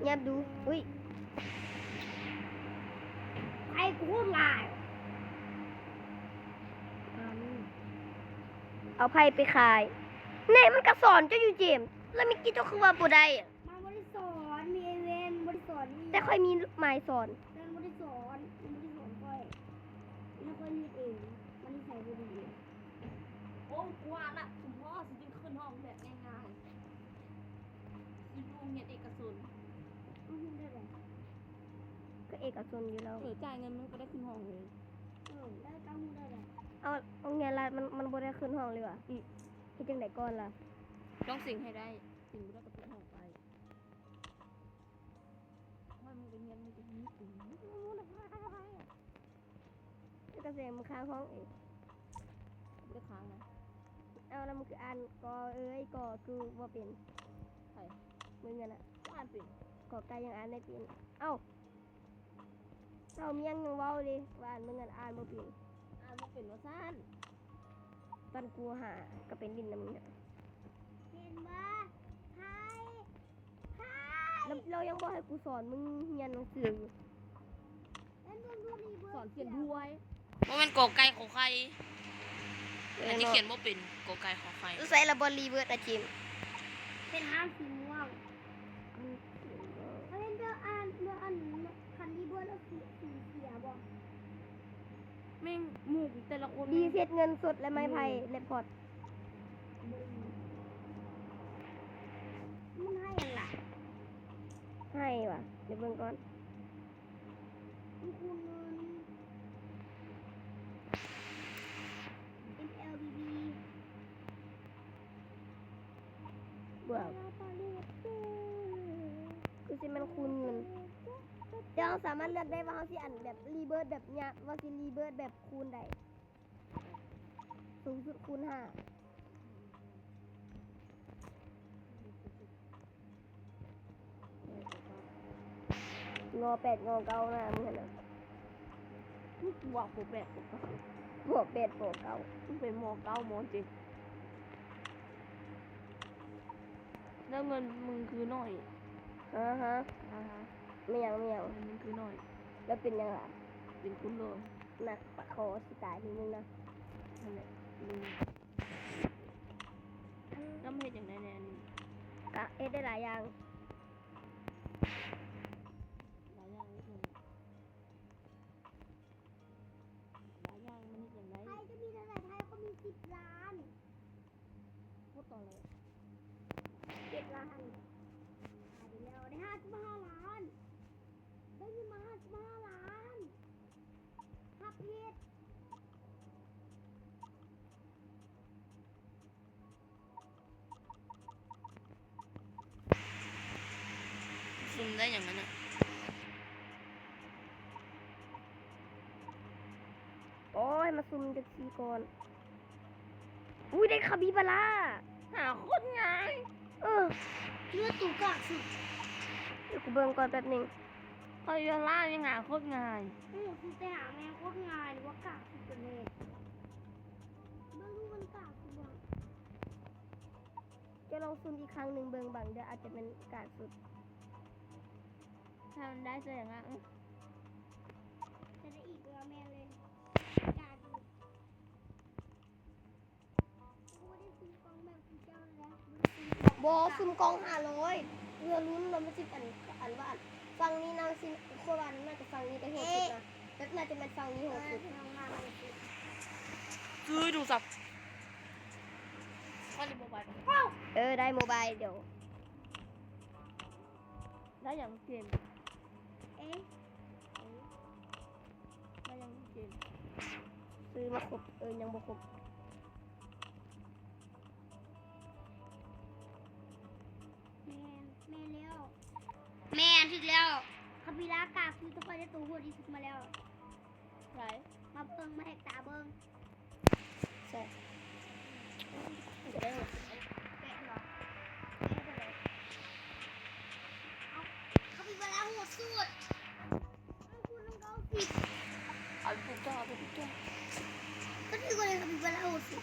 ແຍບດູ ອຸ້ຍ ໄພໂຄດຫຼາຍ ເອົາໄພໄປຂາຍ ແນ່ ມັນກະສອນເຈົ້າຢູ່ ເຈມ ແລ້ວເມື່ອກີ້ເຈົ້າຄືວ່າບໍ່ໄດ້ ມັນບໍ່ໄດ້ສອນ ມີໄອ້ແວ່ນບໍ່ໄດ້ສອນ ແຕ່ຂ້ອຍມີໝາຍສອນ ແວ່ນບໍ່ໄດ້ສອນ ມັນບໍ່ໄດ້ສອນຂ້ອຍ ມັນຂ້ອຍເຮັດເອງ ມັນນິໄສບໍ່ດີ. ໂອ້ ກູວ່າລະ ສົມພໍຊິໄດ້ຂຶ້ນຫ້ອງແບບງ່າຍໆ ຊິຢູ່ໂຮງຮຽນເອກະຊົນ ໂຮງຮຽນແນວໃດ? ກະເອກະຊົນຢູ່ແລ້ວ ເອີ ຈ່າຍເງິນມັນກະໄດ້ຂຶ້ນຫ້ອງເລີຍ ເອີ ແລ້ວເຈົ້າຮູ້ແນວໃດ? ເອົາ ໂຮງຮຽນລັດມັນ ມັນບໍ່ໄດ້ຂຶ້ນຫ້ອງເລີຍຫວາ? ອື ເຮັດຈັ່ງໃດກ່ອນລະ? ຕ້ອງເສັງໃຫ້ໄດ້ ເສັງບໍ່ໄດ້ກະປິດຫ້ອງໄປ. ເປັນຕາແສງ ມຶງຄ້າງຫ້ອງເອງ ບໍ່ໄດ້ຄ້າງນະ. ເອົ້າ ແລ້ວມຶງຄືອ່ານ ກໍເອີຍ ກໍຄືບໍ່ເປັນ ໃຜ? ມຶງຫັ້ນນະ ກໍອ່ານເປັນ ກໍໄກ່ຍັງອ່ານໄດ້ເປັນ. ເອົ້າ ເຈົ້າມີຫຍັງຍັງເວົ້າເດ້ ວ່າມຶງຫັ້ນອ່ານບໍ່ເປັນ ອ່ານບໍ່ເປັນວ່າຊັ້ນ. ຕອນກູຫາກະໄປຫຼິ້ນນຳມຶງ ເຫັນບໍ່? ໃຜ ລາວ ລາວຍັງບໍ່ໃຫ້ກູສອນມຶງຮຽນໜັງສືຢູ່. ສອນຂຽນດ້ວຍ ບໍ່ແມ່ນ ກ ໄກ່ ຂ ໄຂ່ ເອີ ອັນທີ່ຂຽນບໍ່ເປັນ ກ ໄກ່ ຂ ໄຂ່. ໃສ່ລະບໍ່ reverse ອາຈິມ ເປັນຫ້າງສີມ່ວງ ເຫັນເດີ ອ່ານ ເດີ ອ່ານ ຄັນ reverse ແລ້ວສີ ສີເສຍບໍ່? ແມ່ງໝູ່ແຕ່ລະຄົນ ດີເຊັດເງິນສົດ ແລະ ໄມ້ໄຜ່ ແລະ ພອດ ມັນໃຫ້ຫຍັງລະ? ໃຫ້ຫວາ? ດຽວເບິ່ງກ່ອນ ມີຄູນເງິນ ເອັມແອລບີບີ ບວກ ຄືຊິແມ່ນຄູນເງິນ. ແຕ່ເຮົາສາມາດເລືອກໄດ້ວ່າເຮົາຊິອັນແບບ reverse ແບບຍາກ ວ່າຊິ reverse ແບບຄູນໃດ ສູງສຸດຄູນຫ້າ. ງໍແປດ ງໍເກົ້າ ໜ້າມຶງຫັ້ນນະ. ກູວ່າປໍແປດປໍເກົ້າ ປໍແປດປໍເກົ້າ ມຶງເປັນມໍເກົ້າມໍເຈັດ ແລ້ວເງິນມຶງຄືໜ້ອຍ. ອາຮະ ອາຮະ ແມ່ນຫຍັງ ແມ່ນຫຍັງ? ເງິນມຶງຄືໜ້ອຍ ແລ້ວເປັນຫຍັງລະ? ເປັນຄຸນໂລ ໜັກປາກຄໍຊິຕາຍນີ້ມຶງນະ. ນັ້ນແຫຼະ ແລ້ວມັນເຮັດຫຍັງໄດ້ແດ່ອັນນີ້? ກະເຮັດໄດ້ຫຼາຍຢ່າງ ຫຼາຍຢ່າງເລີຍ ຫຼາຍຢ່າງມັນເຮັດຫຍັງໄດ້? ໃຜຈະມີເທົ່າໃດ ໃຜກໍມີສິບລ້ານ ໂຄດຕອແຫຼ ເຈັດລ້ານ ຂາຍໄປແລ້ວ ໄດ້ຫ້າສິບຫ້າລ້ານ ໄດ້ເງິນມາຫ້າສິບຫ້າລ້ານ ຮັບຜິດ. ຊຸ່ມໄດ້ຫຍັງຫັ້ນນະ? ໂອ້ຍ ມາຊຸ່ມຈັກສີ່ກ້ອນ. ອຸ້ຍ ໄດ້ຄາປິບາຣາ ຫາໂຄດງ່າຍ. ເອີ ເລືອກໂຕກາກສຸດ. ດຽວກູເບິ່ງກ່ອນແປັບໜຶ່ງ. ຄາປິບາຣານີ້ຫາໂຄດງ່າຍ. ອື ຄືໄປຫາແມ່ງໂຄດງ່າຍ ຫຼືວ່າກາກສຸດກັນແນ່? ເບິ່ງດູມັນກາກສຸດບໍ່? ຈະລອງຊຸ່ມອີກຄັ້ງໜຶ່ງເບິ່ງ ບາງເທື່ອອາດຈະແມ່ນກາກສຸດ. ຖ້າມັນໄດ້ສະແດງວ່າ ອື ຈະໄດ້ອີກ ເອີ ແມ່ນເລີຍ ກາກສຸດ. ບໍ່ ຊຸ່ມກ່ອງຫ້າຮ້ອຍ ເພື່ອລຸ້ນວ່າມັນຊິ ອັນ ອັນວ່າ ອັນ ຝັ່ງນີ້ນະຊິ ຂ້ອຍວ່າໜ້າຈະຝັ່ງນີ້ໄດ້ໂຫດສຸດນະ ແບບໜ້າຈະແມ່ນຝັ່ງນີ້ໂຫດສຸດ. ຊື້ໂທລະສັບ ເອີ ໄດ້ໂມບາຍ ດຽວ ໄດ້ຫຍັງເກມ? ເອ ໄດ້ຫຍັງເກມ? ຊື້ມາຄົບ ເອີ ຍັງບໍ່ຄົບ. ແມ່ນ ແມ່ນແລ້ວ ແມ່ນ ຖືກແລ້ວ. ຄາປິບາຣາກາກສຸດ ຂ້ອຍໄດ້ໂຕໂຫດທີ່ສຸດມາແລ້ວ. ໃສ? ມາເບິ່ງ ມາແຮກຕາເບິ່ງ. ໃສ? ແປະເນາະ ແປະເນາະ ເອົ້າ ຄາປິບາຣາໂຫດສຸດ. ເອົາຄູນເກົ້າສິບ ເອົາໄປຕິດຕໍ່ ເອົາໄປຕິດຕໍ່ ກໍຖືກວ່າເລີຍ ຄາປິບາຣາໂຫດສຸດ.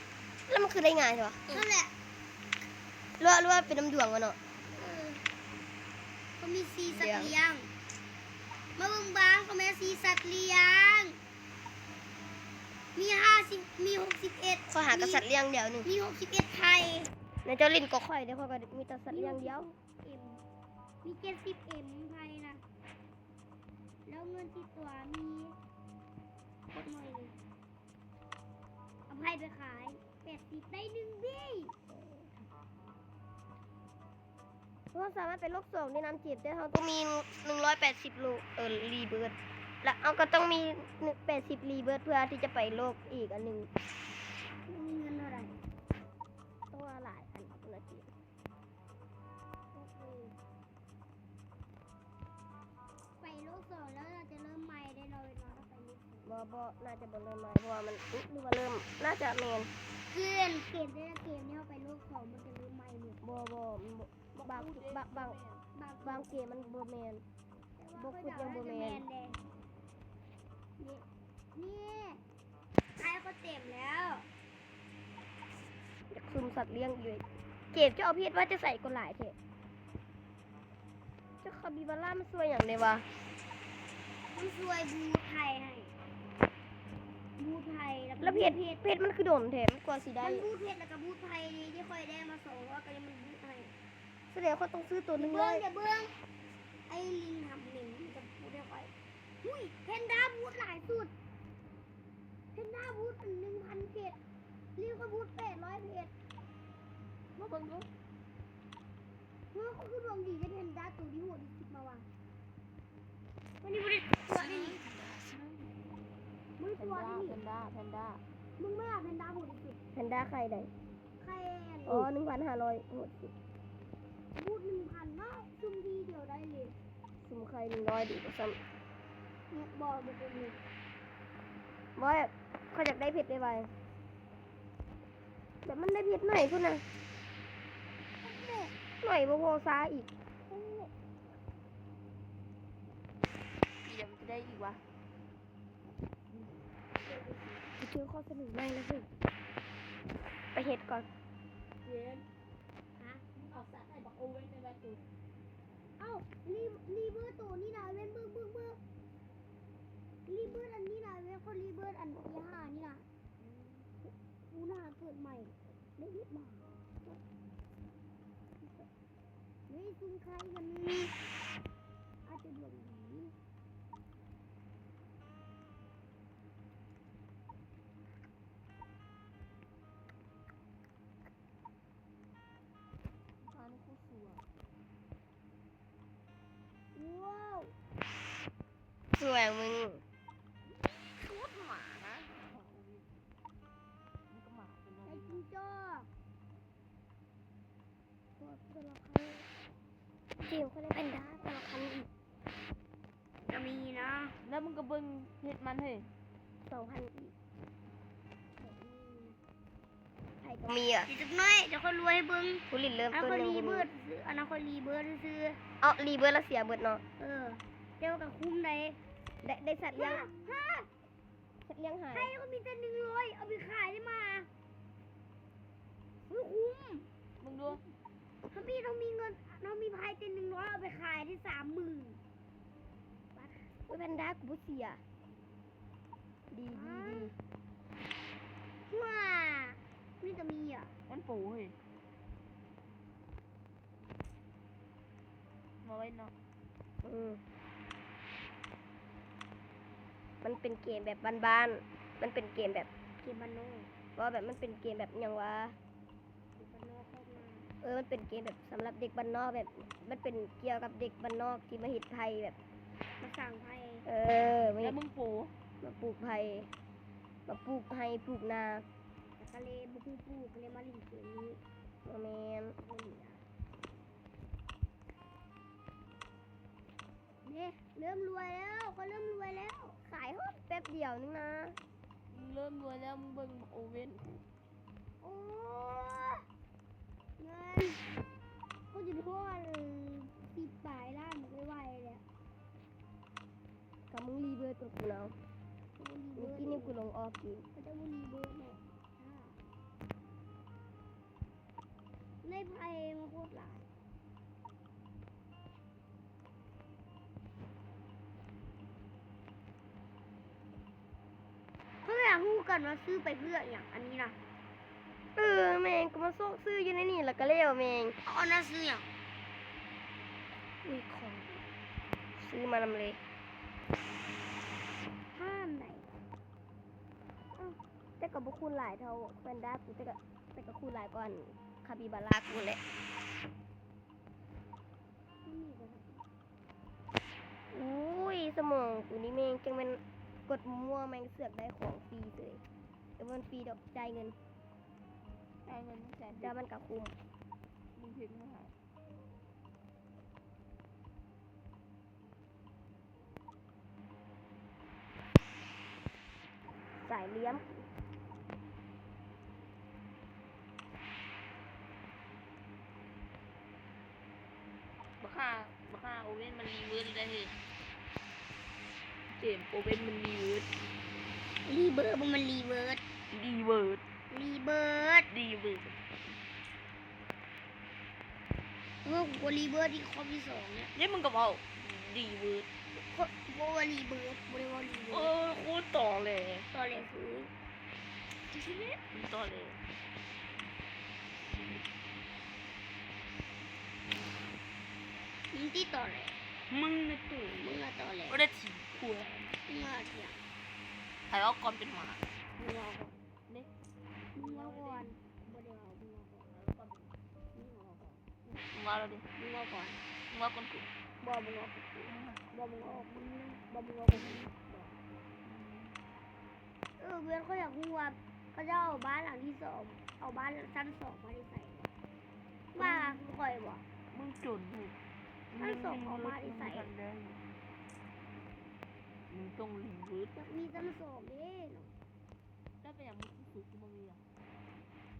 ແລ້ວມັນຄືໄດ້ງ່າຍແທ້ວະ? ນັ້ນແຫຼະ ຫຼືວ່າ ຫຼືວ່າເປັນນຳດວງວະເນາະ? ເອີ. ເຂົາມີສີ່ສັດລ້ຽງ. ມາເບິ່ງບ້ານເຂົາແມ່ນສີ່ສັດລ້ຽງ. ມີຫ້າສິບ ມີຫົກສິບເອັດ ຂ້ອຍຫາແຕ່ສັດລ້ຽງດຽວໜຶ່ງ. ມີຫົກສິບເອັດໄພ. ໃນເຈົ້າຫຼິ້ນກໍຂ້ອຍເດ້ ຂ້ອຍກໍມີແຕ່ສັດລ້ຽງດຽວ. ມີຫົກສິບເອັດເອັມ ມີເຈັດສິບເອັມໄພນະ. ແລ້ວເງິນຕິດຕົວມີຈັກໜ້ອຍໜຶ່ງ. ເອົາໄພໄປຂາຍ ແປດສິບ ໄດ້ໜຶ່ງບີ. ເຮົາສາມາດໄປໂລກສອງໄດ້ນຳເກມ ແຕ່ເຮົາຕ້ອງມີໜຶ່ງຮ້ອຍແປດສິບໂລ ເອີ ຣີເບີດ ແລະ ເຮົາກໍຕ້ອງມີແປດສິບຣີເບີດ ເພື່ອທີ່ຈະໄປໂລກອີກອັນໜຶ່ງ. ມີເງິນເທົ່າໃດ? ຕ້ອງວ່າຫຼາຍອັນເນາະ ເພິ່ນວ່າເກມ. ໂອເຄ ໄປໂລກສອງແລ້ວ ໜ້າຈະເລີ່ມໃໝ່ໄດ້ເນາະ ເວລາເຮົາໄປໂລກສອງ. ບໍ່ ບໍ່ ໜ້າຈະບໍ່ເລີ່ມໃໝ່ ເພາະວ່າມັນ ອຶ ຫຼືວ່າເລີ່ມ ໜ້າຈະແມ່ນ ເກມ ເກມແຕ່ລະເກມທີ່ເຮົາໄປໂລກສອງ ມັນຈະເລີ່ມໃໝ່ໝົດ. ບໍ່ ບໍ່ ມັນບໍ່ ບາງ ບາງ ບາງ ບາງ ບາງເກມມັນບໍ່ແມ່ນ ບໍ່ຂຸດຍັງບໍ່ແມ່ນ. ນີ້ ນີ້ ໄຄກໍເຕັມແລ້ວ. ຢາກຊຸ່ມສັດລ້ຽງຢູ່. ເກມເຈົ້າເອົາເພັດມາແຕ່ໃສກໍຫຼາຍແທ້? ເຈົ້າຄາປິບາຣາມັນຊ່ວຍຫຍັງແດ່ວະ? ມັນຊ່ວຍບູດໄພໃຫ້ ບູດໄພ ແລ້ວ ແລ້ວເພັດ ເພັດມັນຄືດົນແທ້ ມັນກວ່າຊິໄດ້. ມັນບູດເພັດ ແລ້ວກໍບູດໄພເດ້ ຂ້ອຍໄດ້ມາສອງຮ້ອຍ ກໍເລີຍມັນບູດໃຫ້. ສະແດງຂ້ອຍຕ້ອງຊື້ໂຕໜຶ່ງຮ້ອຍ. ຢ່າເບິ່ງ ໄອ້ລິງຫຳເໝັນ ມັນຈະພູດໃຫ້ຂ້ອຍ. ຫຸ້ຍ ແພນດ້າບູດຫຼາຍສຸດ. ແພນດ້າບູດອັນໜຶ່ງພັນເພັດ ລີຂ້ອຍບູດແປດຮ້ອຍເພັດ. ມາເບິ່ງດູ. ເຮີ້ຍ ຂ້ອຍຄືດວງດີແທ້ ແພນດ້າໂຕທີ່ໂຫດທີ່ສຸດມາວ່າ. ວັນນີ້ບໍ່ໄດ້ຕົວະເດ້ນີ້ ບໍ່ໄດ້ຕົວະເດ້ນີ້. ແພນດ້າ ແພນດ້າ ແພນດ້າ. ມຶງມາຫາແພນດ້າໂຫດທີ່ສຸດ. ແພນດ້າໄຂ່ໃດ? ໄຂ່ອັນ ອໍ ໜຶ່ງພັນຫ້າຮ້ອຍ ໂຫດສຸດ. ບູດໜຶ່ງພັນເນາະ ຊຸ່ມທີດຽວໄດ້ເລີຍ. ຊຸ່ມໄຂ່ໜຶ່ງຮ້ອຍດີກວ່າຊ້ຳ. ບໍ່ ບໍ່ເປັນເລີຍ. ບໍ່ ຂ້ອຍຢາກໄດ້ເພັດໄວໆ ແບບມັນໄດ້ເພັດໜ້ອຍພຸ້ນນະ ໜ້ອຍບໍ່ພໍຊ້າອີກ. ປີດຽວມັນຈະໄດ້ອີກວະ. ໄປເຈີຂໍ້ສະເໜີໃໝ່ແລ້ວເວີ້ຍ ໄປເຮັດກ່ອນ. ເຢັນ ຮະ? ເອົາສັດໃຫ້ບັກໂອເວັນໄປໄວ້ໂຕ. ເອົ້າ ຣີ ຣີເບີດໂຕນີ້ນະ ເວັນ ເບິ່ງ ເບິ່ງ ເບິ່ງ ຣີເບີດອັນນີ້ນະ ເວັນ ຂໍຣີເບີດອັນທີຫ້ານີ້ນະ. ກູໜ້າເກີດໃໝ່ ໄດ້ເຮັດມາ. ເຮີ້ຍ ຊຸ່ມໄຂ່ກັນ ອາດຈະດວງດີ. ບ້ານໂຄດສວຍ. ວ້າວ ສວຍມຶງ. ໂຄດໝານະ ມັນກໍໝາເປັນ ໄດ້ຈິງຈອກ. ໂຄດແຕ່ລະຄັ້ງ ເກມກໍໄດ້ແພນດ້າແຕ່ລະຄັ້ງອີກ ກໍມີນະ. ແລ້ວມຶງກໍເບິ່ງເພັດມັນເຮີ້ຍ ສອງພັນອີກ. ໃຜກໍມີອະ ອີກຈັກໜ້ອຍ ດຽວຂ້ອຍລວຍໃຫ້ເບິ່ງ. ຜູ້ຫຼິ້ນເລີ່ມຕົ້ນຍັງບໍ່ມີ. ອັນນັ້ນຂ້ອຍຣີເບີດຊື່ ອັນນັ້ນຂ້ອຍຣີເບີດຊື່ໆ. ເອົາ ຣີເບີດແລ້ວເສຍເບິດເນາະ. ເອີ ແຕ່ວ່າກໍຄຸ້ມໃດ໋ ໄດ້ ໄດ້ສັດລ້ຽງ. ຮະ ຮະ ສັດລ້ຽງຫາຍ. ໄຂ່ກໍມີແຕ່ໜຶ່ງຮ້ອຍ ເອົາໄປຂາຍໄດ້ມາ. ເຮີ້ຍ ຄຸ້ມ ເບິ່ງດູ. ຖ້າມີ ເຮົາມີເງິນ ເຮົາມີພາຍແຕ່ໜຶ່ງຮ້ອຍ ເອົາໄປຂາຍໄດ້ສາມໝື່ນ. ໂອ້ຍ ແພນດ້າ ກູບໍ່ເສຍ. ດີ ດີ ດີ. ວ້າ ມີແຕ່ມີອະ ມັນໂປເຮີ້ຍ. ມາໄວ້ເນາະ. ເອີ ມັນເປັນເກມແບບບ້ານໆ ມັນເປັນເກມແບບ ເກມບ້ານນອກ ວ່າແບບມັນເປັນເກມແບບຫຍັງວະ ເດັກບ້ານນອກຄອກນາ. ເອີ ມັນເປັນເກມແບບສຳລັບເດັກບ້ານນອກ ແບບມັນເປັນກ່ຽວກັບເດັກບ້ານນອກທີ່ມາເຮັດໄພ ແບບມາສ້າງໄພ. ເອີ ມາເຮັດ ແລ້ວມຶງປູ ມາປູກໄພ ມາປູກໄຮ່ປູກນາ ແລ້ວກໍເລີຍບໍ່ຮູ້ປູກ ກໍເລີຍມາຫຼິ້ນເກມນີ້. ບໍ່ແມ່ນ ບໍ່ຫຼິ້ນນະ. ເດ້ ເລີ່ມລວຍແລ້ວ ຂ້ອຍເລີ່ມລວຍແລ້ວ. ຂາຍຮອດແປັບດຽວໜຶ່ງນະ. ມຶງເລີ່ມລວຍແລ້ວ ມຶງເບິ່ງໂອເວັນ. ໂອ້ຍ ເງິນ ກູຈະໄດ້ຮອດສິບປາຍລ້ານໄວໆແລ້ວ. ຖ້າມຶງຣີເບີດກັບກູນະ ມື້ກີ້ນີ້ກູລົງອອກເກມ ເຂົາຈະບໍ່ຣີເບີດໃຫ້. ໃນໄພມາໂຄດຫຼາຍ. ກ່ອນວ່າຊື້ໄປເພື່ອຫຍັງອັນນີ້ນະ? ເອີ ແມ່ງ ກໍມາຊອກຊື້ຢູ່ໃນນີ້ລະກະແລ້ວແມ່ງ. ເອົາ ອັນນັ້ນຊື້ຫຍັງ? ອຸ້ຍ ຂອງ ຊື້ມານຳເລີຍ. ຫ້າມໃດ? ເອົ້າ ແຕ່ກໍບໍ່ຄູນຫຼາຍເທົ່າແພນດ້າກູ ແຕ່ກໍ ແຕ່ກໍຄູນຫຼາຍກວ່າຄາປິບາລາກູແຫຼະ. ໂອ້ຍ ສະໝອງກູນີ້ແມ່ງ ຈັ່ງແມ່ນກົດມົ້ວແມ່ງ ເສືອກໄດ້ຂອງຟຣີເສຍ. ແຕ່ບໍ່ແມ່ນຟຣີດອກ ຈ່າຍເງິນ. ຈ່າຍເງິນ ແຕ່ມັນກະຄຸ້ມ. ມຶງເຮັດມາຫາ ສາຍຫຼ່ຽມ. ບັກຫ່າ ບັກຫ່າໂອເວັນມັນຣີເວີດໄດ້ເຮີຍ. ເກມໂອເວັນມັນຣີເວີດ. ຣີເວີດ ບໍ່ແມ່ນລີເວີດ. ຣີເວີດ ຣີເວີດ ຣີເວີດ. ເອີ ກູກໍຣີເວີດອີກ ຄອບທີສອງເນຍ. ເດ ມຶງກໍເວົ້າຣີເວີດ. ເວົ້າວ່າຣີເວີດ ບໍ່ໄດ້ເວົ້າລີເວີດ. ເອີ ໂຄດຕໍແຫຼ. ຕໍແຫຼຄື ມຶງຕໍແຫຼ. ມຶງຕິຕໍແຫຼ. ມຶງນະຕູ ມຶງນະຕໍແຫຼ. ບໍ່ໄດ້ຖີບຄົວ ມຶງມາຖຽງ. ໃຜເວົ້າກ່ອນເປັນຫົວໜ້າ? ມຶງເວົ້າກ່ອນ. ເດ້ ມຶງເວົ້າກ່ອນ. ບໍ່ໄດ້ເວົ້າ ມຶງເວົ້າກ່ອນ. ມຶງເວົ້າກ່ອນ. ມຶງເວົ້າແລ້ວເດ້ ມຶງເວົ້າກ່ອນ. ມຶງເວົ້າກ່ອນກູ. ບໍ່ ມຶງເວົ້າກ່ອນກູ. ບໍ່ ມຶງເວົ້າ ມຶງ ບໍ່ ມຶງເວົ້າກ່ອນກູ. ເອີ ເພື່ອນ ຂ້ອຍຢາກຮູ້ວ່າເຂົາເຈົ້າເອົາບ້ານຫຼັງທີສອງ ເອົາບ້ານຊັ້ນສອງມາແຕ່ໃສ? ມາຄືຂ້ອຍບໍ່? ມຶງຈົນເຮີຍ. ຊັ້ນສອງເອົາມາແຕ່ໃສ? ມຶງຕ້ອງຣີເວີດ. ຢາກມີຊັ້ນສອງເດ້ເນາະ. ແລ້ວເປັນຫຍັງມຶງຄືສູຄືບໍ່ມີອະ?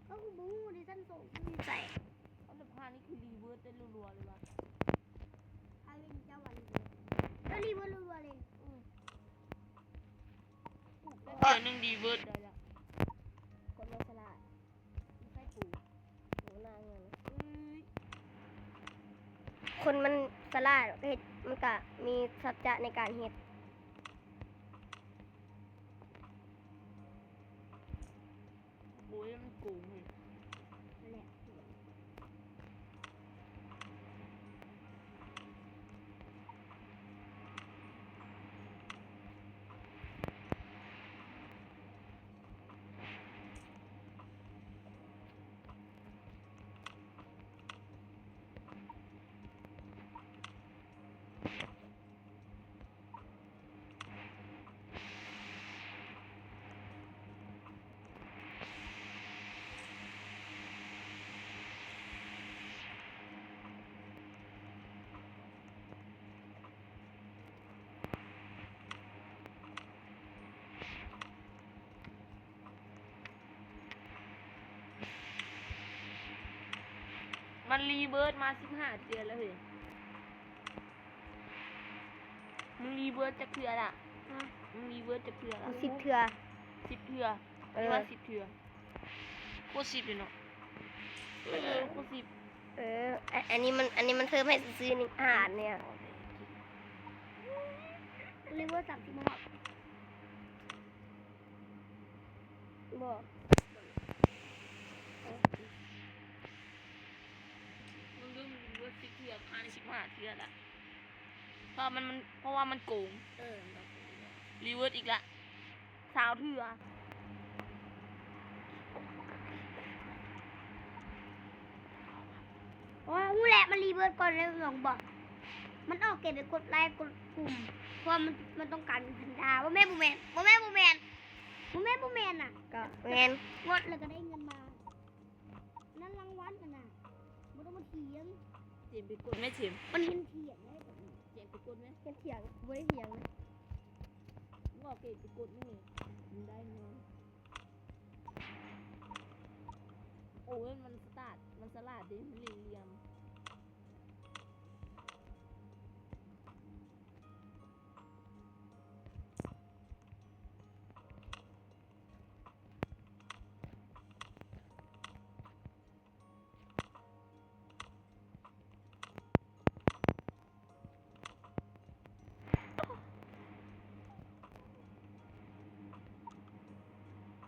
ເອົ້າ ກູບໍ່ຮູ້ເດ້ ຊັ້ນສອງຄືຢູ່ໃສ? ອັນດັບຫ້ານີ້ຄືຣີເວີດໄດ້ລັວໆເລີຍວ່າ ອາເວັນເຈົ້າວ່າຣີເວີດ ກໍຣີເວີດລັວໆເລີຍ. ອືມ ແລ້ວເທື່ອໜຶ່ງຣີເວີດໄດ້ລະ. ຄົນບໍ່ສະຫຼາດ ບໍ່ໃຊ່ກູ. ໂອ້ ໜ້າເຫືອນ. ເອີຍ ຄົນມັນສະຫຼາດ ມັນກະເຮັດ ມັນກະມີສັດຈະໃນການເຮັດ. ໂອ້ຍ ມັນໂກງເວີຍ. ແຫຼະ. ມັນຣີເວີດມາສິບຫ້າເທື່ອແລ້ວເຮີ້ຍ. ມຶງຣີເວີດຈັກເທື່ອລະ? ຮະ? ມຶງຣີເວີດຈັກເທື່ອລະ? ສິບເທື່ອ. ສິບເທື່ອ. ເອີ ວ່າສິບເທື່ອ. ໂຄດສິບເລີຍເນາະ. ເອີ ໂຄດສິບ. ເອີ ອັນ ອັນນີ້ມັນ ອັນນີ້ມັນເພີ່ມໃຫ້ຊື່ໆ ນີ້ ອາຫານເນຍ. ຣີເວີດສາມສິບຮອບ. ບໍ່ ມຶງດູ ມັນຣີເວີດສິບເທື່ອ ຄານສິບຫ້າເທື່ອລະ. ເພາະມັນ ມັນ ເພາະວ່າມັນໂກງ. ເອີ ມັນກໍໂກງ. ຣີເວີດອີກລະ ຊາວເທື່ອ. ອໍ ຮູ້ແລ້ວ ມັນຣີເວີດກ່ອນເລີຍ ລອງບໍ່? ມັນອອກເກມໄປກົດໄລ້ກົດປຸ່ມ ເພາະວ່າມັນ ມັນຕ້ອງການເປັນພັນດາ. ບໍ່ແມ່ນ ບໍ່ແມ່ນ ບໍ່ແມ່ນ ບໍ່ແມ່ນ ບໍ່ແມ່ນ ບໍ່ແມ່ນນະ. ກໍແມ່ນ ກົດແລ້ວກໍໄດ້ເງິນມາ. ນັ້ນລາງວັນຫັ້ນນະ ບໍ່ຕ້ອງມາຖຽງ. ເຈມໄປກົດແມ່ ເຈມ. ມັນເຫັນຖຽງໄດ້. ເຈມໄປກົດແມ່. ເຫັນຖຽງ? ບໍ່ໄດ້ຖຽງ. ບອກເຈມໄປກົດແມ່ ມັນໄດ້ເງິນ. ໂອ້ຍ ມັນສະຫຼາດ ມັນສະຫຼາດເດ້ ມັນເຫຼັ້ງຫຼ່ຽມ. ໂອ້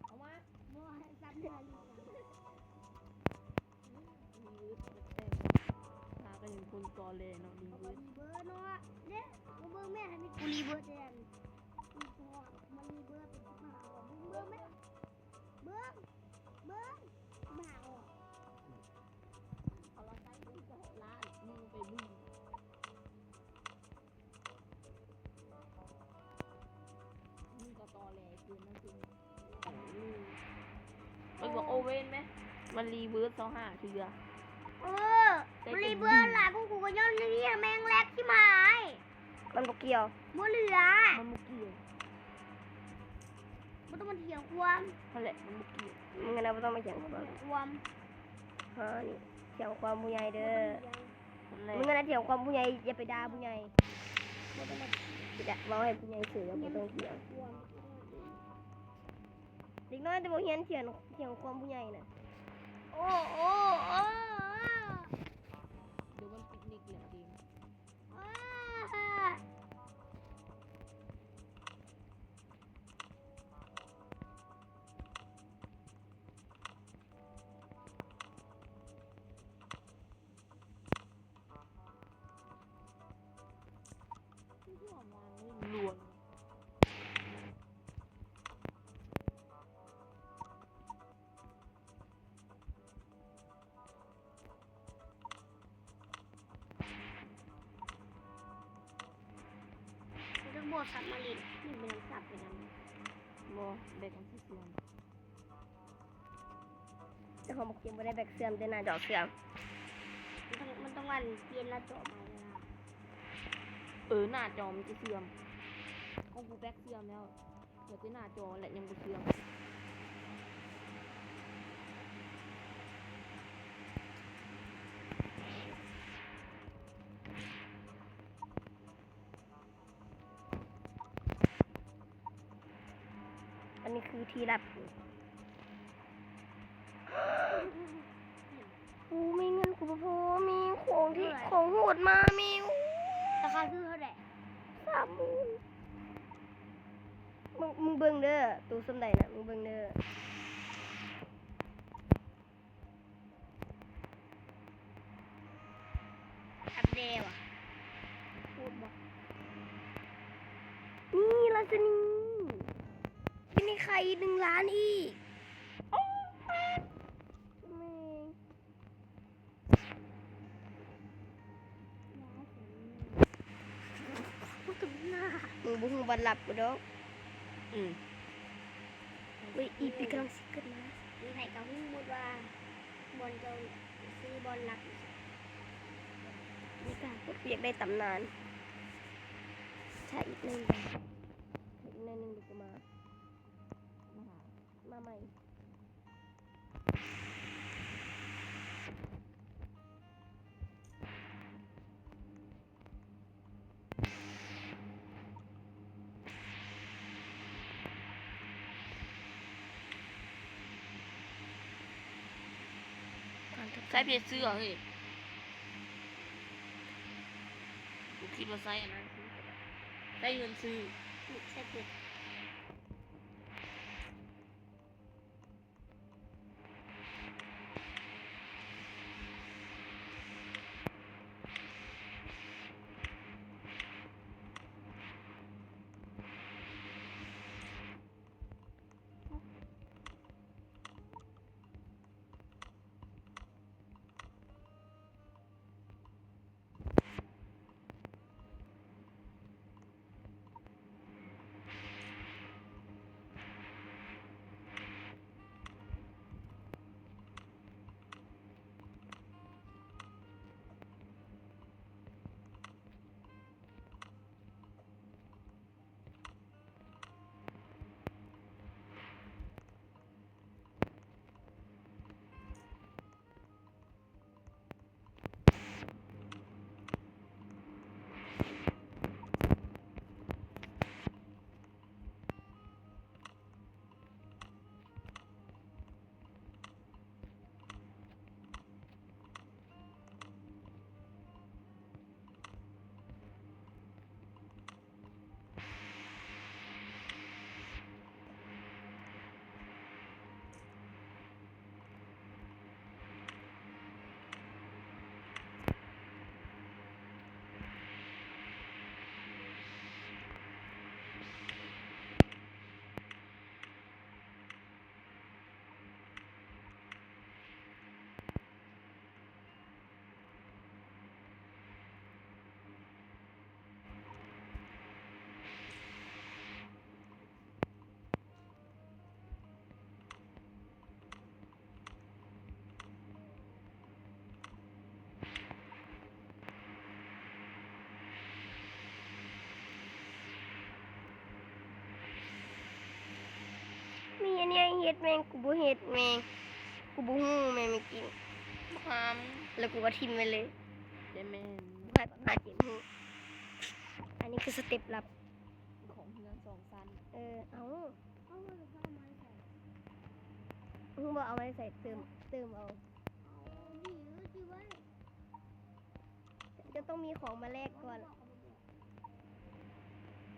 ເອົາມາ ບໍ່ໃຫ້ສັບເນື້ອລີ້ນ ລີເວີດແປກໆ ຫາກໍຍັງຄົນຕໍແຫຼເນາະ ລີເວີດ ເບີເນາະ ເດ້ ມາເບິ່ງແມ່ ໃຫ້ມີ ກູລີເວີດແດ່ ອີພອກ ມັນລີເວີດເປັນສິບຫ້າ ເບິ່ງແມ່ ເບິ່ງ ເບິ່ງ ສິບຫ້າ ອອກ ເອົາລະໃສ່ ອຸ້ຍ ຈະຫົກລ້ານ ມຶງໄປເບິ່ງ ມຶງກໍຕໍແຫຼເກີນນະ ເບິ່ງວ່າໂອເວັນແມ ມັນລີເວີດຊາວຫ້າເທື່ອ ເອີ ມັນລີເວີດຫຼາຍກວ່າກູກໍຍ້ອນນີ້ແມ່ງແລັກຊິບຫາຍ ມັນບໍ່ກ່ຽວ ບໍ່ເຫຼືອ ມັນບໍ່ກ່ຽວ ບໍ່ຕ້ອງມາຖຽງຄວາມ ຫັ້ນແຫຼະ ມັນບໍ່ກ່ຽວ ມຶງຫັ້ນນະບໍ່ຕ້ອງມາຖຽງຄວາມ ຖຽງຄວາມ ຮະ ນີ້ ຖຽງຄວາມຜູ້ໃຫຍ່ເດີ ຫັ້ນແຫຼະ ມຶງຫັ້ນນະຖຽງຄວາມຜູ້ໃຫຍ່ ຢ່າໄປດ່າຜູ້ໃຫຍ່ ບໍ່ຕ້ອງມາ ຊິດະ ເວົ້າໃຫ້ຜູ້ໃຫຍ່ຊື່ ບໍ່ຕ້ອງຖຽງ ເດັກນ້ອຍແຕ່ບໍ່ຮຽນຖຽງ ຖຽງຄວາມຜູ້ໃຫຍ່ນະ ໂອ້ ໂອ້ ໂອ້ ໂອ້ ດຽວມັນປິກນິກແຫຼະເກມ ອ້າ ບໍ່ສັບມາຫຼິ້ນ ມັນເປັນສັບໄປນຳ ບໍ່ ແບັກມັນຊິເສື່ອມ ແຕ່ຂອງບັກເກມບໍ່ໄດ້ແບັກເສື່ອມ ແຕ່ໜ້າຈໍເສື່ອມ ມັນຕ້ອງ ມັນຕ້ອງອັນປ່ຽນໜ້າຈໍໃໝ່ ເວລາ ເອີ ໜ້າຈໍມັນຈະເສື່ອມ ຂອງກູແບັກເສື່ອມແລ້ວ ເຫຼືອແຕ່ໜ້າຈໍແຫຼະຍັງບໍ່ເສື່ອມ ອັນນີ້ຄືທີ່ລັບ ກູມີເງິນກູບໍ່ພໍ ມີຂອງທີ່ ເທົ່າໃດ ຂອງໂຫດມາ ມີ ໂອ້ ລາຄາຄືເທົ່າໃດ? ສາມໝື່ນ ມຶງ ມຶງເບິ່ງເດີ ໂຕສ່ຳໃດນະ ມຶງເບິ່ງເດີ ອັບແດ່ຫວາ ໂຫດບໍ່ ນີ້ລາຊານີ ມີໃນຂາຍອີກໜຶ່ງລ້ານອີກ ໂອ້ ແມ່ງ ມຶງບໍ່ຮູ້ບັດລັບກູດອກ ອືມ ເວີຍ ອີພີກຳລັງຊິເກີດມາ ມີໃຜກໍຮູ້ໝົດວ່າບ່ອນເຈົ້າຊື້ບ່ອນລັບ ໃນການ ກູຢາກໄດ້ຕຳນານ ຖ້າອີກໜ້ອຍໜຶ່ງ ຖ້າອີກໜ້ອຍໜຶ່ງເດີກະມາ ມາຫາ ມາໃໝ່ ໃຊ້ເພຈຊື້ເຫາເຮີ້ຍ ກູຄິດວ່າໃຊ້ອັນນັ້ນຊື້ ໃຊ້ເງິນຊື້ ໃຊ້ເພຈ ຮະ ໃຫຍ່ເຮັດແມ່ງ ກູບໍ່ເຮັດແມ່ງ ກູບໍ່ຮູ້ແມ່ງ ແມ່ງກິນ ບັກຫາມ ແລ້ວກູກໍຖິ້ມໄປເລີຍ ແຕ່ແມ່ນ ບໍ່ໃຫ້ບັກຫາເຈັບຮູ້. ອັນນີ້ຄືສະເຕັບລັບ ຂອງເຮືອນສອງຊັ້ນ. ເອີ ເອົາ ເອົາມາໃສ່ ຮູ້ບໍ່ ເອົາມາໃສ່ ເຕີມ ເຕີມເອົາ ຈະຕ້ອງມີຂອງມາແລກກ່ອນ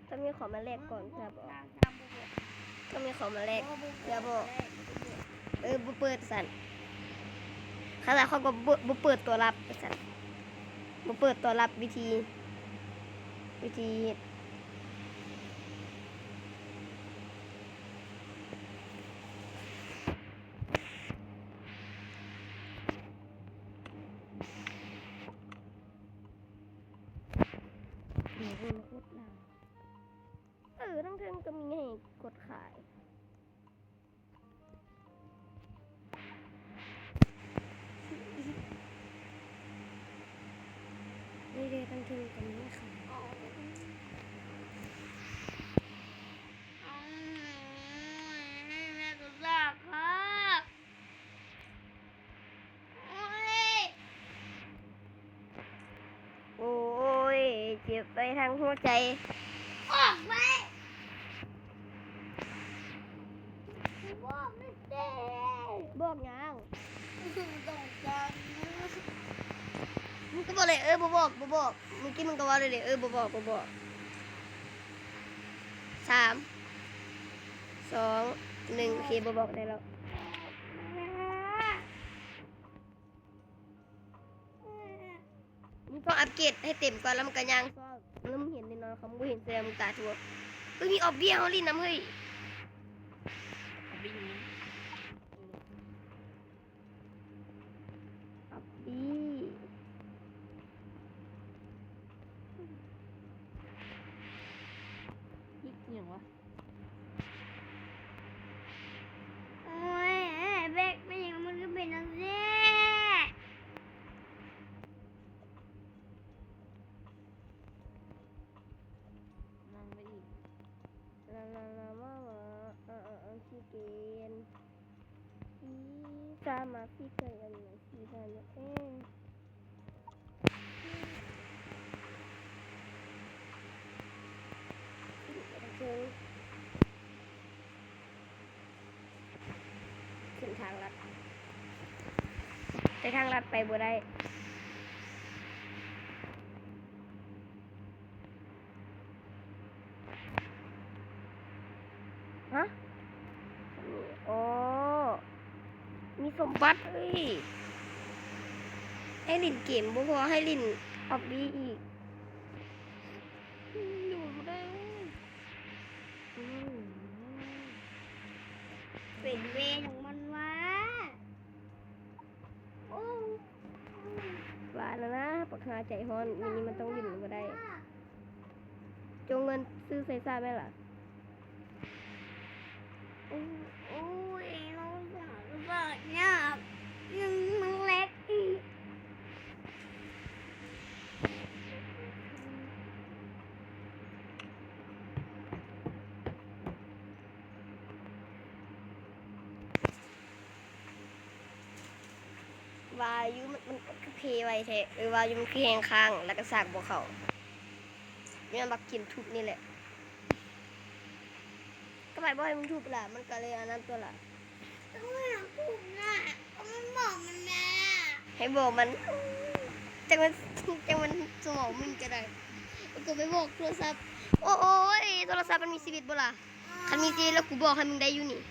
ຕ້ອງມີຂອງມາແລກກ່ອນ ເພື່ອບອກ ຕ້ອງມີຂອງມາແລກ ເພື່ອບອກ ເອີ ບໍ່ເປີດຊັ້ນ ຂະໜາດຂ້ອຍກໍບໍ່ ບໍ່ເປີດຕົວລັບຊັ້ນ ບໍ່ເປີດຕົວລັບ ວິທີ ວິທີເຮັດ. ເອີ ທາງເທິງກໍມີໃຫ້ກົດຂາຍ ນີ້ເດ້ ທາງເທິງກໍມີຂາຍ. ໂອ້ຍ ເຈັບໄປທາງຫົວໃຈ ອອກໄປ ບອກແນ່ເດ້ ບອກຫຍັງ ຕ້ອງການ ມຶງກໍບອກເລີຍ ເອີ ບໍ່ບອກ ບໍ່ບອກ ມື້ກີ້ມຶງກໍເວົ້າເລີຍເດ້ ເອີ ບໍ່ບອກ ບໍ່ບອກ. ສາມ ສອງ ໜຶ່ງ ໂອເຄ ບໍ່ບອກໄດ້ແລ້ວ. ມຶງຕ້ອງອັບເກຣດໃຫ້ເຕັມກ່ອນ ແລ້ວມຶງກໍຍ່າງຊອກ ແລ້ວມຶງເຫັນແນ່ນອນ ຄັນບໍ່ເຫັນແສດງວ່າມຶງຕາຍທົ່ວ. ເຮີ້ຍ ມີອອບເບ້ຍ ເຮົາຫຼິ້ນນຳເຮີ້ຍ ອອບເບ້ ອີຫຍັງວະ? ໂອ້ຍ ແບັກ ເປັນຫຍັງມັນຄືເປັນຈັ່ງຊີ້? ນັ່ງໄປອີກ ລາລາລາມາມາ ອາ ອາ ອາ ຂີ້ເກນ ອີ ສາມາດຊິເຄີຍອັນນີ້ຊິໄດ້ຢູ່ເດ້. ຂຶ້ນທາງລັດ ແຕ່ທາງລັດໄປບໍ່ໄດ້. ຮະ? ອໍ ມີສົມບັດເອີຍ ໃຫ້ຫຼິ້ນເກມບໍ່ພໍ ໃຫ້ຫຼິ້ນອອບບີອີກ ຢູ່ບໍ່ໄດ້ເວີຍ. ເປັນເວນຂອງມັນວ່າ ໂອ້ ວ່າແລ້ວນະ ບັກຫ່າໃຈຮ້ອນ ມື້ນີ້ມັນຕ້ອງຫຼິ້ນບໍ່ໄດ້. ຈົ່ງເງິນຊື້ເຊຊາແມ່ນລະ. ໂອ້ ໂອ້ຍ ນ້ອງສາວ ລຳບາກຍາກ ຍັງມັນແລັກອີກ. ວ່າຢູ່ ມັນ ມັນຄືເພໄວແທ້. ເອີ ວ່າຢູ່ ມັນຄືແຮງຄ້າງ ແລ້ວກໍສາກບໍ່ເຂົ້າ. ຍ້ອນບັກກິນທຸບນີ້ແຫຼະ. ກໍໃຜບອກໃຫ້ມຶງທຸບລະ? ມັນກໍເລີຍອັນນັ້ນຕົວລະ. ກໍໃຫ້ທຸບນະ ກໍມັນບອກມັນນະ. ໃຫ້ບອກມັນ. ຈັ່ງມັນ ຈັ່ງມັນສະໝອງມຶນກໍໄດ້. ແລ້ວກໍໄປບອກໂທລະສັບ. ໂອ້ຍ ໂທລະສັບມັນມີຊີວິດບໍ່ລະ? ຄັນມີຈີແລ້ວ ກູບອກໃຫ້ມຶງໄດ້ຢູ່ນີ້.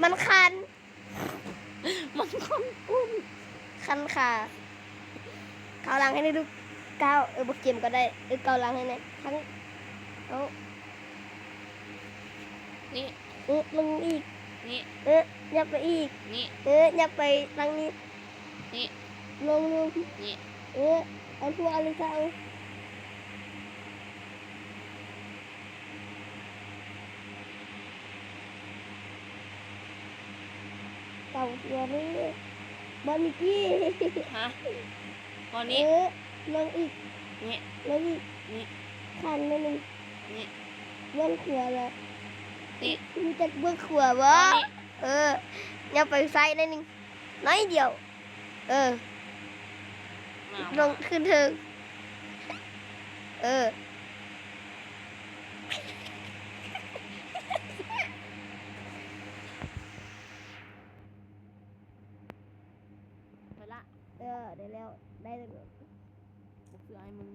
ມັນຄັນ ມັນຄັນກຸ້ງ ຄັນຂາ. ຄາວຫຼັງໃຫ້ໄດ້ລູກ. ກ້າວ ເອີ ບໍ່ເກມກໍໄດ້ ເອີ ກ້າວຫຼັງໃຫ້ແດ່ ທັງ ເອົາ ນີ້ ເອີ ລົງອີກ ນີ້ ເອີ ຫຍັບໄປອີກ ນີ້ ເອີ ຫຍັບໄປທາງນີ້ ນີ້ ລົງ ລົງ ນີ້ ເອີ ເອົາທົ່ວເອົາເລີຍ ເອົາ ເອົາທົ່ວເລີຍ ບອນມີກີ້ ຮະ ບອນນີ້ ເອີ ລົງອີກ ນີ້ ລົງອີກ ນີ້ ຂັ້ນໜ້ອຍໜຶ່ງ ນີ້ ເບື້ອງຂວາລະ ນີ້ ຮູ້ຈັກເບື້ອງຂວາບໍ່? ນີ້ ເອີ ຫຍັບໄປຊ້າຍໜ້ອຍໜຶ່ງ ໜ້ອຍດຽວ ເອີ ມາ ລົງຂຶ້ນເທິງ ເອີ ໄປລະ ເອີ ໄດ້ແລ້ວ ໄດ້ແລ້ວ ບໍ່ຄືອ້າຍມຶງ.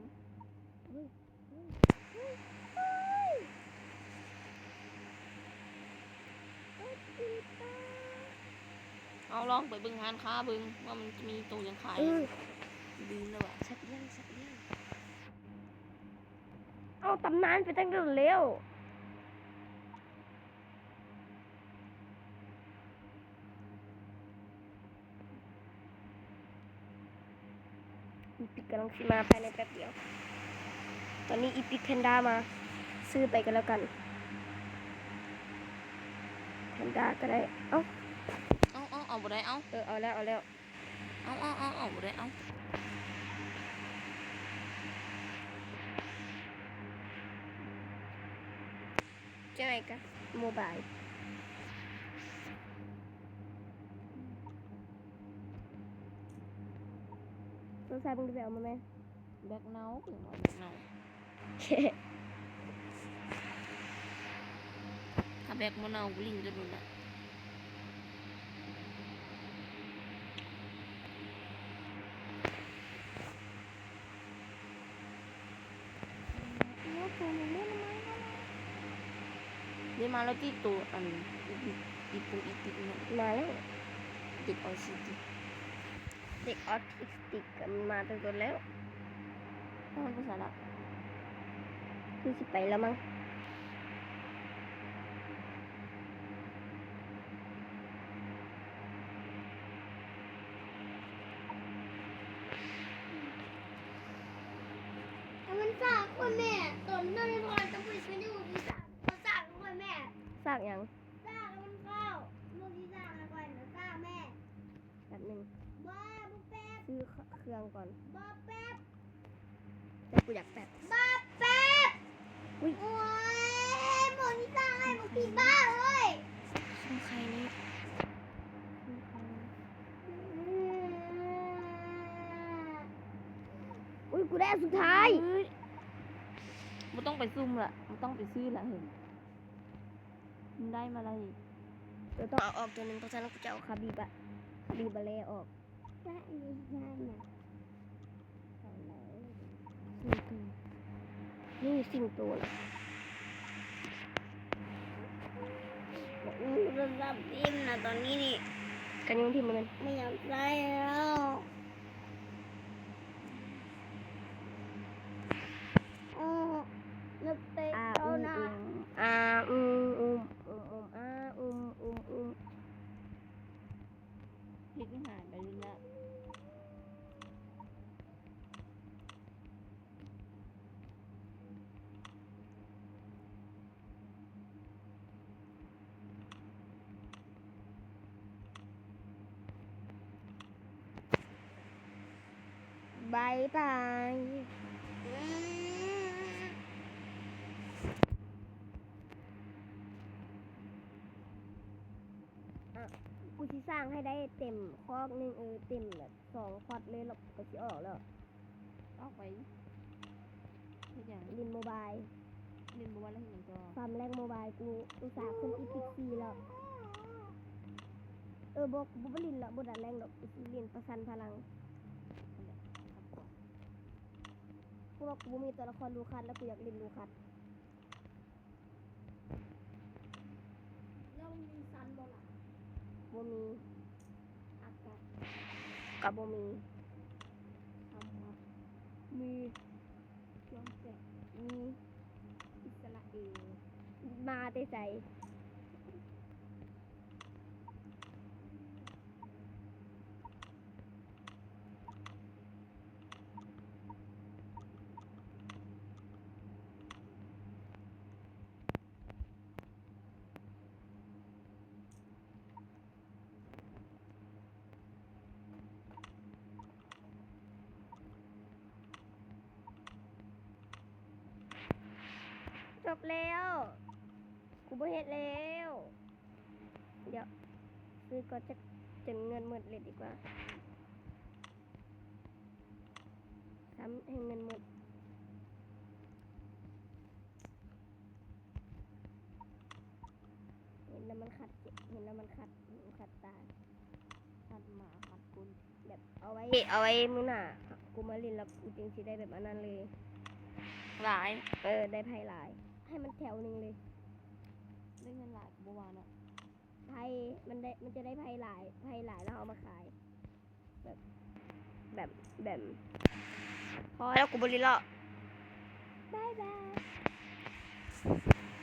ເອົາ ລອງໄປເບິ່ງຮ້ານຄ້າເບິ່ງວ່າມັນຈະມີໂຕຫຍັງຂາຍ ເອີ ລືມແລ້ວວ່າ ສັດລ້ຽງ ສັດລ້ຽງ ເອົາ ຕຳນານໄປຕັ້ງດົນແລ້ວ. ອີພິກກຳລັງຊິມາພາຍໃນແປັບດຽວ. ຕອນນີ້ອີພິກແພນດ້າມາ ຊື້ໄປກໍແລ້ວກັນ ແພນດ້າກໍໄດ້ ເອົ້າ ເອົາ ເອົາ ເອົາບໍ່ໄດ້ ເອົາ ເອີ ເອົາແລ້ວ ເອົາແລ້ວ ເອົາ ເອົາ ເອົາ ເອົາບໍ່ໄດ້ ເອົາ. ຈັ່ງໃດກະໂມບາຍ ໂທລະສັບມຶງໄປເອົາມາແມ່ ແບັກເນົາ ເປັນຫຍັງວ່າແບັກເນົາ ຖ້າແບັກບໍ່ເນົາ ກູຫຼິ້ນຈົນໜົນນະ. ເດ ມາແລ້ວຕິ ໂຕອັນອີພິກ ອີປຸກ ອີປິກນັ້ນ ມາແລ້ວ ເດັກອໍທິສຕິກ ເດັກອໍທິສຕິກ ມັນມາແຕ່ດົນແລ້ວ ມັນໄປໃສລະ ຄືຊິໄປແລ້ວມັງ. ແຕ່ມັນສ້າງຄົນແມ່ ຕົນນັ້ນພອນຕ້ອງໄປຊື້ຢູ່ທີ່ສ້າງ ມັນສ້າງຄົນແມ່ ສ້າງຫຍັງ? ສ້າງໃຫ້ມັນເຂົ້າ ເມື່ອກີ້ສ້າງໃຫ້ຂ້ອຍນະ ສ້າງແມ່ ແປັບໜຶ່ງ ບໍ່ ບໍ່ແປັບ ຊື້ເຄື່ອງກ່ອນ ບໍ່ແປັບ ແຕ່ກູຢາກແປັບ ບໍ່ແປັບ ອຸ້ຍ ໂອ້ຍ ບໍ່ມີຕັງໃຫ້ ບັກຜີບ້າເອີຍ ຊຸມໄຂ່ນີ້ ຊຸມໄຂ່ ອຸ້ຍ ກູໄດ້ອັນສຸດທ້າຍ ອຸ້ຍ ບໍ່ຕ້ອງໄປຊຸ່ມລະ ບໍ່ຕ້ອງໄປຊື້ລະເຮີ້ຍ. ມັນໄດ້ມາແລ້ວນີ້ ເອີ ຕ້ອງເອົາອອກໂຕໜຶ່ງ ເພາະສະນັ້ນກູຈະເອົາຄາບີບາ ຄາບີບາແລອອກ ຈະມີໄດ້ນະ ນີ້ສິງໂຕນະ ບັກໜູໂທລະສັບຖິ້ມນະຕອນນີ້ນີ້ ກະຍັງຖິ້ມບໍ່ແມ່ນ ບໍ່ຢາກໃຊ້ແລ້ວ. ອືມ ນຶກເຕະ ອາ ເຂົາ ອືມ ນະ ອືມ ອາ ອືມ ອືມ ອືມ ອືມ ອາ ອືມ ອືມ ອືມ ເຮັດໃຫ້ຫາຍໄປເລີຍລະ. ບາຍບາຍ ອ່ະ ກູຊິສ້າງໃຫ້ໄດ້ເຕັມຄອກໜຶ່ງ ເອີ ເຕັມແບບສອງຄອກເລີຍ ແລ້ວກະຊິອອກແລ້ວ. ອອກໄປເຮັດຫຍັງ? ຫຼິ້ນໂມບາຍ ຫຼິ້ນໂມບາຍແລ້ວເຮັດຫຍັງຕໍ່? ຟາມແລກໂມບາຍ ກູອຸດສ່າຂຶ້ນອີພິກສີ່ແລ້ວ. ເອີ ບໍ່ ກູບໍ່ຫຼິ້ນແລ້ວ ບໍ່ດັນແລກດອກ ກູຊິຫຼິ້ນປະຊັນພະລັງ. ກູວ່າກູບໍ່ມີຕົວລະຄອນລູຄັດ ແລ້ວກູຢາກຫຼິ້ນລູຄັດ. ແລ້ວມີຊັນບໍ່ລະ? ບໍ່ມີ. ອາກາດ ກະບໍ່ມີ. ຄຳວ່າ ມີຊ່ວງແຊກ ມີອິດສະຣາເອລ ມາແຕ່ໃສ? ຈົບແລ້ວ ກູບໍ່ເຮັດແລ້ວ. ດຽວ ຊື້ກ່ອນ ຈະຈົນເງິນໝົດເລີຍດີກວ່າ ຊ້ຳໃຫ້ເງິນໝົດ. ເຫັນແລ້ວມັນຂັດ ເຫັນແລ້ວມັນຂັດຫູຂັດຕາ ຂັດໝາຂັດຄົນ. ແບບເອົາໄວ້ ເອົາໄວ້ມື້ໜ້າ ກູມາຫຼິ້ນແລ້ວກູຈຶ່ງຊິໄດ້ແບບອັນນັ້ນເລີຍ ຫຼາຍ. ເອີ ໄດ້ໄພ້ຫຼາຍ ໃຫ້ມັນແຖວໜຶ່ງເລີຍ. ໄດ້ເງິນຫຼາຍກະບໍ່ວ່າເນາະ ໄພ້ມັນໄດ້ ມັນຈະໄດ້ໄພ້ຫຼາຍ ໄພ້ຫຼາຍແລ້ວເຮົາເອົາມາຂາຍ ແບບ ແບບ ແບບ ພໍແລ້ວ ກູບໍ່ຫຼິ້ນແລ້ວ ບາຍບາຍ.